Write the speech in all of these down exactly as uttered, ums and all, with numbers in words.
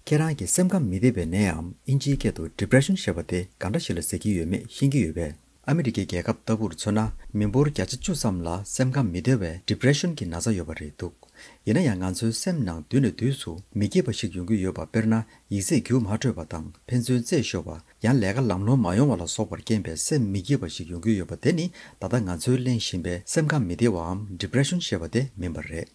ཁྱེད་རང་གི་སེམས་ཁམས་མི་བདེ་བའི་ནད་འམ་ཨིན་ཇིའི་སྐད་དུ་Depression་ཞེས་པ་དེ་ག་འདྲ་ཞིག་ལ་ཟེར་གྱི་ཡོད་མེད་ཤེས་ཀྱི་ཡོད་པས། ཨ་མི་རི་ཀའི་རྒྱལ་ཁབ་ལྟ་བུར་མཚོན་ན། མི་འབོར་བརྒྱ་ཆ་བཅུ་ཙམ་ལ་སེམས་ཁམས་མི་བདེ་བའི་Depression་གྱི་ན་ཚ་ཡོད་པ་རེད་འདུག། ཡིན་ན་ཡང་ང་ཚོའི་སེམས་ནང་དུས་ནས་དུས་སུ་མི་སྐྱིད་པ་ཞིག་ཡོང་གི་ཡོད་པ། དཔེར་ན། ཡིག་ཚད་རྒྱུགས་མ་འཕྲོད་པ་དང་ཕན་ཚུན་རྩེད་ཤོར་བ། ཡང་ལས་ཀ་ལམ་ལྷོང་མ་ཡོང་བ་ལ་སོགས་པར་རྐྱེན་པས་སེམས་མི་སྐྱིད་པ་ཞིག་ཡོང་གི་ཡོད་པ་དེ་ནི། ད་ལྟ་ང་ཚོའི་གླེང་བཞིན་པའི་སེམས་ཁམས་མི་བདེ་བའམ་Depression་ཞེས་པ་དེ་མིན་པ་རེད།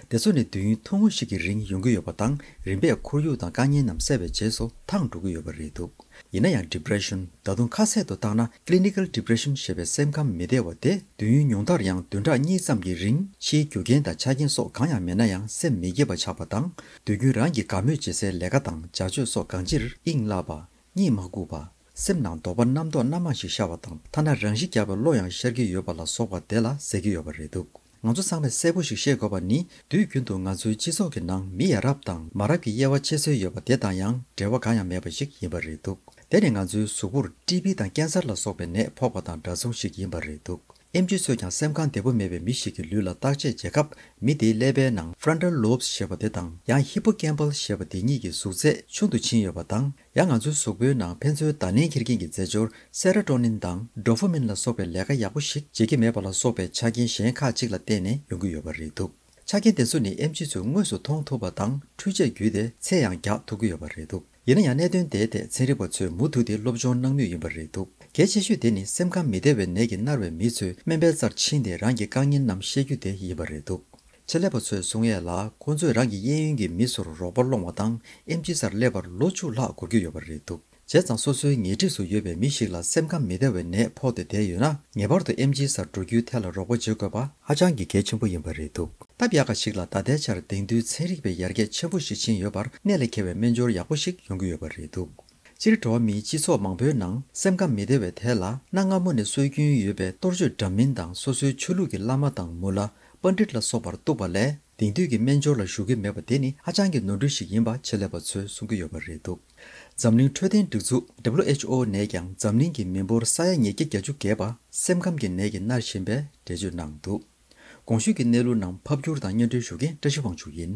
དེ་ཚོ་ནི་དུས་ཡུན་ཐུང་ངུ་ཞིག་གི་རིང་ཡོང་གི་ཡོད་པ་དང་། རིམ་པས་ཁོར་ཡུག་དང་དཀའ་ངལ་རྣམས་བསལ་བའི་རྗེས་སུ་ཐང་འགྲོ་གི་ཡོད་པ་རེད་འདུག། ཡིན་ན་ཡང་Depression། ད་དུང་ཁ་གསལ་དུ་བཏང་ན། Clinical Depression་ཞེས་པའི་སེམས་ཁམས་མི་བདེ་བ་དེ་དུས་ཡུན་ཉུང་མཐར་ཡང་བདུན་ཕྲག་གཉིས་ཙམ་གྱི་རིང་ཕྱིའི་རྒྱུ་རྐྱེན་དང་ཆ་རྐྱེན་སོགས་གང་ཡང་མེད་ན་ཡང་སེམས་མི་སྐྱིད་པ་ཆགས་པ་དང་། དུས་རྒྱུན་རང་གིས་དགའ་མོས་བྱེད་སའི་ལས་ཀ་དང་བྱ་སྤྱོད་སོགས་གང་ཅིར་དབྱིངས་བརླག་པ། གཉིད་མ་ཁུག་པ། སེམས་ནང་དོགས་པ་རྣམ་རྟོག་སྣ་མང་ཞིག་ཤར་བ་དང་། ཐ་ན་རང་ཤི་རྒྱག་པའི་བློ་ཡང་ཤར་གྱི་ཡོད་པ་ལ་སོགས་པ་དེ་ལ་ཟེར་གྱི་ཡོད་པ་རེད་འདུག། ང་ཚོ་ཚང་མས་གསལ་པོ་ཞིག་ཤེས་དགོས་པ་ནི། དུས་རྒྱུན་དུ་ང་ཚོའི་སྤྱི་ཚོགས་ཀྱི་ནང་མི་ཡ་རབས་དང་མ་རབས་ཀྱི་དབྱེ་བ་ཕྱེ་སྲོལ་ཡོད་པ་དེ་དང་ཡང་འབྲེལ་བ་གང་ཡང་མེད་པ་ཞིག་ཡིན་པ་རེད་འདུག། དེ་ནི་ང་ཚོའི་གཟུགས་པོར་ཊི་བི་དང་ཀེན་སར་ལ་སོགས་པའི་ནད་ཕོག་པ་དང་འདྲ་མཚུངས་ཤིག་ཡིན་པ་རེད་འདུག། ཨེམ་ཆི་ཚོས་ཀྱང་སེམས་ཁམས་བདེ་པོ་མེད་པའི་མི་ཞིག་གི་ལུས་ལ་བརྟག་དཔྱད་བྱེད་སྐབས། མི་དེའི་ཀླད་པའི་ནང་frontal lobes་ཞེས་པ་དེ་དང་། ཡང་hippocampal་ཞེས་པ་དེ་གཉིས་ཀྱི་གཟུགས་ཚད་ཆུང་དུ་ཕྱིན་ཡོད་པ་དང་། ཡང་ང་ཚོའི་གཟུགས་པོའི་ནང་ཕན་ཚུན་བརྡ་ལན་འཁྱེར་མཁན་གྱི་རྫས་སྦྱོར་Serotonin་དང་Dopamine་ལ་སོགས་པའི་ལས་ཀ་ཡག་པོ་ཞིག་བྱེད་ཀྱི་མེད་པ་ལ་སོགས་པའི་ཆ་རྐྱེན་གཞན་ཁག་ཅིག་ལ་བརྟེན་ནས་ཡོང་གི་ཡོད་པ་རེད་འདུག། ཆ་རྐྱེན་དེ་ཚོ་ནི་ཨེམ་ཆི་ཚོས་དངོས་སུ་མཐོང་ཐུབ་པ་དང་། འཕྲུལ་ཆས་བརྒྱུད་དེ་ཚད་ཡང་རྒྱག་ཐུབ་ཀྱི་ཡོད་པ་རེད་འདུག། ཡིན་ན་ཡང་གནད་དོན་དེའི་ཐད་ཚན་རིག་པ་ཚོས་མུ་མཐུད་དེ་སློབ་སྦྱོང་གནང་མུས་ཡིན་པ་རེད་འདུག། གལ་ཆེ་ཤོས་དེ་ནི་སེམས་ཁམས་མི་བདེ་བའི་ནད་ཀྱིས་མནར་བའི་མི་ཚོས་སྨན་པའི་རྩར་ཕྱིན་ཏེ་རང་གི་དཀའ་ངལ་རྣམས་བཤད་རྒྱུ་དེ་ཡིན་པ་རེད་འདུག། ཆེད་ལས་པ་ཚོས་གསུང་ཡས་ལ། ཁོང་ཚོས་རང་གི་གཡས་གཡོན་གྱི་མི་ཚོར་རོགས་པ་སློང་བ་དང་། ཨེམ་ཆི་སར་སླེབས་པར་ལོ་བཅུ་ལྷག་འགོར་གྱི་ཡོད་པ་རེད་འདུག། བྱས་ཙང་སོ་སོའི་ཉེ་འཁྲིས་སུ་ཡོད་པའི་མི་ཞིག་ལ་སེམས་ཁམས་མི་བདེ་བའི་ནད་ཕོག་སྟེ་བསྡད་ཡོད་ན། ངེས་པར་དུ་ཨེམ་ཆི་སར་འགྲོ་རྒྱུའི་ཐད་ལ་རོགས་པ་བྱེད་དགོས་པ་ཧ་ཅང་གི་གལ་ཆེན་པོ་ཡིན་པ་རེད་འདུག། སྟབས་ཡག་ག་ཞིག་ལ་ད་ལྟའི་ཆར་དེང་དུས་ཚན་རིག་པའི་ཡར་རྒྱས་ཆེན་པོ་ཞིག་ཕྱིན་ཡོད་པར། གནད་ལ་འཁེལ་བའི་སྨན་སྦྱོར་ཡག་པོ་ཞིག་ཡོང་གི་ཡོད་པ་རེད་འདུག། སྤྱིར་འགྲོ་བ་མིའི་སྤྱི་ཚོགས་མང་པོའི་ནང་སེམས་ཁམས་མི་བདེ་བའི་ཐད་ལ། གནའ་སྔ་མོ་ནས་སྲོལ་རྒྱུན་ཡོད་པའི་གཏོར་བཅོས་འདྲ་མིན་དང་། སོ་སོའི་ཆོས་ལུགས་ཀྱི་བླ་མ་དང་། མུ་ལ། པཎྜི་ཏ་ལ་སོགས་པར་གཏུགས་པ་ལས། དེང་དུས་ཀྱི་སྨན་སྦྱོར་ལ་ཞུགས་ཀྱི་མེད་པ་དེ་ནི་ཧ་ཅང་གི་ནོར་འཁྲུལ་ཞིག་ཡིན་པ་ཆེད་ལས་པ་ཚོས་གསུང་གི་ཡོད་པ་རེད་འདུག། འཛམ་གླིང་འཕྲོད་བསྟེན་སྒྲིག་འཛུགས་W H O ནས་ཀྱང་འཛམ་གླིང་གི་མི་འབོར་ས་ཡ་ཉིས་བརྒྱ་བརྒྱད་ཅུ་བརྒལ་བ་སེམས་ཁམས་ཀྱི་ནད་ཀྱིས་མནར་བཞིན་པའི་འགྲེལ་བརྗོད་གནང་འདུག། གོང་ཞུས་ཀྱི་གནས་ལུགས་རྣམས་ཕབ་བསྒྱུར་དང་སྙན་སྒྲོན་ཞུ་མཁན་བཀྲ་ཤིས་དབང་ཕྱུག་ཡིན།